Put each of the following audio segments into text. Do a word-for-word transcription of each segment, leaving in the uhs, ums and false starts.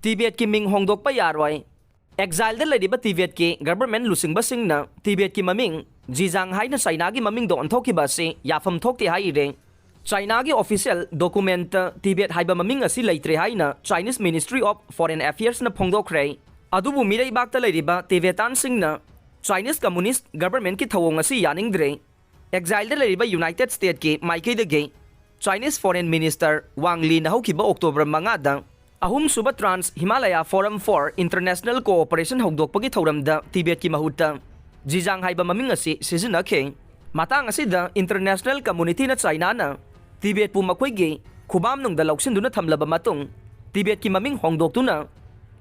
ꯇꯤꯕꯦꯠꯀꯤ ꯃꯤꯡ ꯍꯣꯡꯗꯣꯛꯄ ꯌꯥꯔꯣꯏ꯫ Exile ꯗ ꯂꯩꯔꯤꯕ ꯇꯤꯕꯦꯠꯀꯤ government ꯂꯨꯆꯤꯡꯕꯁꯤꯡꯅ ꯇꯤꯕꯦꯠꯀꯤ ꯃꯃꯤꯡ ꯖꯤꯖꯥꯡ ꯍꯥꯏꯅ ꯆꯥꯏꯅꯥꯒꯤ ꯃꯃꯤꯡꯗ ꯑꯣꯟꯊꯣꯛꯈꯤꯕ ꯑꯁꯤ ꯌꯥꯐꯝ ꯊꯣꯛꯇꯦ ꯍꯥꯏꯔꯦ꯫ ꯆꯥꯏꯅꯥꯒꯤ official document ꯇ ꯇꯤꯕꯦꯠ ꯍꯥꯏꯕ ꯃꯃꯤꯡ ꯑꯁꯤ ꯂꯩꯇ꯭ꯔꯦ ꯍꯥꯏꯅ Chinese Ministry of Foreign Affairs ꯅ ꯐꯣꯡꯗꯣꯛꯈ꯭ꯔꯦ꯫ ꯑꯗꯨꯕꯨ ꯃꯤꯔꯩꯕꯥꯛꯇ ꯂꯩꯔꯤꯕ ꯇꯤꯕꯦꯇꯥꯟꯁꯤꯡꯅ Chinese Communist government ꯀꯤ ꯊꯧꯑꯣꯡ ꯑꯁꯤ ꯌꯥꯅꯤꯡꯗ꯭ꯔꯦ꯫ Exile ꯗ ꯂꯩꯔꯤꯕ United States ꯀꯤ ꯃꯥꯏꯀꯩꯗꯒꯤ Chinese Foreign Minister Wang Yi ꯅ ꯍꯧꯈꯤꯕ October ꯃꯉꯥꯗ ꯑꯍꯨꯝꯁꯨꯕ Trans Himalaya Forum for International Cooperation ꯍꯧꯗꯣꯛꯄꯒꯤ ꯊꯧꯔꯝꯗ ꯇꯤꯕꯦꯠꯀꯤ ꯃꯍꯨꯠꯇ ꯖꯤꯖꯥꯡ ꯍꯥꯏꯕ ꯃꯃꯤꯡ ꯑꯁꯤ ꯁꯤꯖꯤꯟꯅꯈꯤ꯫ ꯃꯇꯥꯡ ꯑꯁꯤꯗ international community ꯅ ꯆꯥꯏꯅꯥꯅ ꯇꯤꯕꯦꯠꯄꯨ ꯃꯈꯣꯏꯒꯤ ꯈꯨꯕꯥꯝꯅꯨꯡꯗ ꯂꯧꯁꯤꯟꯗꯨꯅ ꯊꯝꯂꯕ ꯃꯇꯨꯡ, ꯇꯤꯕꯦꯠꯀꯤ ꯃꯃꯤꯡ ꯍꯣꯡꯗꯣꯛꯇꯨꯅ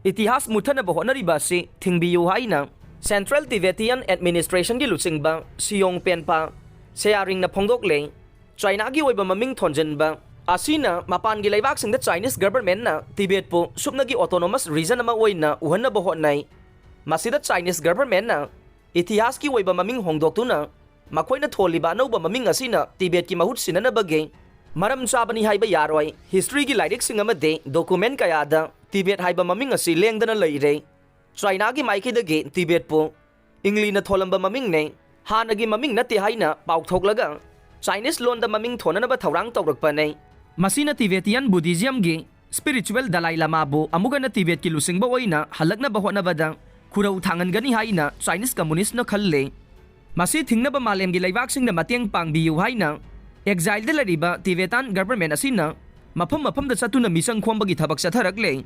ꯏꯇꯤꯍꯥꯁ ꯃꯨꯠꯊꯅꯕ ꯍꯣꯠꯅꯔꯤꯕ ꯑꯁꯤ ꯊꯤꯡꯕꯤꯌꯨ ꯍꯥꯏꯅ Central Tibetan Administration ꯒꯤ ꯂꯨꯆꯤꯡꯕ ꯁꯤꯌꯣꯡ ꯄꯦꯟꯄꯥ ꯁꯦꯌꯥꯔꯤꯡꯅ ꯐꯣꯡꯗꯣꯛꯂꯦ꯫ ꯆꯥꯏꯅꯥꯒꯤ ꯑꯣꯏꯕ ꯃꯃꯤꯡ ꯊꯣꯟꯖꯤꯟꯕ ꯑꯁꯤꯅ ꯃꯄꯥꯟꯒꯤ ꯂꯩꯕꯥꯛꯁꯤꯡꯗ Chinese government ꯅ ꯇꯤꯕꯦꯠꯄꯨ ꯁꯨꯞꯅꯒꯤ autonomous region ꯑꯃ ꯑꯣꯏꯅ ꯎꯍꯟꯅꯕ ꯍꯣꯠꯅꯩ꯫ ꯃꯁꯤꯗ Chinese government ꯅ ꯏꯇꯤꯍꯥꯁꯀꯤ ꯑꯣꯏꯕ ꯃꯃꯤꯡ ꯍꯣꯡꯗꯣꯛꯇꯨꯅ ꯃꯈꯣꯏꯅ ꯊꯣꯜꯂꯤꯕ ꯑꯅꯧꯕ ꯃꯃꯤꯡ ꯑꯁꯤꯅ ꯇꯤꯕꯦꯠꯀꯤ ꯃꯍꯨꯠ ꯁꯤꯟꯅꯅꯕꯒꯤ ꯃꯔꯝ ꯆꯥꯕꯅꯤ ꯍꯥꯏꯕ ꯌꯥꯔꯣꯏ꯫ History ꯒꯤ ꯂꯥꯏꯔꯤꯛꯁꯤꯡ ꯑꯃꯗꯤ document ꯀꯌꯥꯗ ꯇꯤꯕꯦꯠ ꯍꯥꯏꯕ ꯃꯃꯤꯡ ꯑꯁꯤ ꯂꯦꯡꯗꯅ ꯂꯩꯔꯦ꯫ ꯆꯥꯏꯅꯥꯒꯤ ꯃꯥꯏꯀꯩꯗꯒꯤ ꯇꯤꯕꯦꯠꯄꯨ ꯏꯪꯂꯤꯅ ꯊꯣꯜꯂꯝꯕ ꯃꯃꯤꯡꯅꯦ, ꯍꯥꯟꯅꯒꯤ ꯃꯃꯤꯡ ꯅꯠꯇꯦ ꯍꯥꯏꯅ ꯄꯥꯎꯊꯣꯛꯂꯒ Chinese ꯂꯣꯟꯗ ꯃꯃꯤꯡ ꯊꯣꯟꯅꯅꯕ ꯊꯧꯔꯥꯡ ꯇꯧꯔꯛꯄꯅꯦ꯫ ꯃꯁꯤꯅ Tibetan Buddhism ꯒꯤ spiritual Dalai Lama ꯕꯨ ꯑꯃꯨꯛ ꯍꯟꯅ ꯇꯤꯕꯦꯠꯀꯤ ꯂꯨꯆꯤꯡꯕ ꯑꯣꯏꯅ ꯍꯜꯂꯛꯅꯕ ꯍꯣꯠꯅꯕꯗ ꯈꯨꯔꯧ ꯊꯥꯡꯍꯟꯒꯅꯤ ꯍꯥꯏꯅ Chinese Communist ꯅ ꯈꯜꯂꯦ꯫ ꯃꯁꯤ ꯊꯤꯡꯅꯕ ꯃꯥꯂꯦꯝꯒꯤ ꯂꯩꯕꯥꯛꯁꯤꯡꯅ ꯃꯇꯦꯡ ꯄꯥꯡꯕꯤꯌꯨ ꯍꯥꯏꯅ Exile ꯗ ꯂꯩꯔꯤꯕ Tibetan government ꯑꯁꯤꯅ ꯃꯐꯝ ꯃꯐꯝꯗ ꯆꯠꯇꯨꯅ ꯃꯤꯆꯪ ꯈꯣꯝꯕꯒꯤ ꯊꯕꯛ ꯆꯠꯊꯔꯛꯂꯦ꯫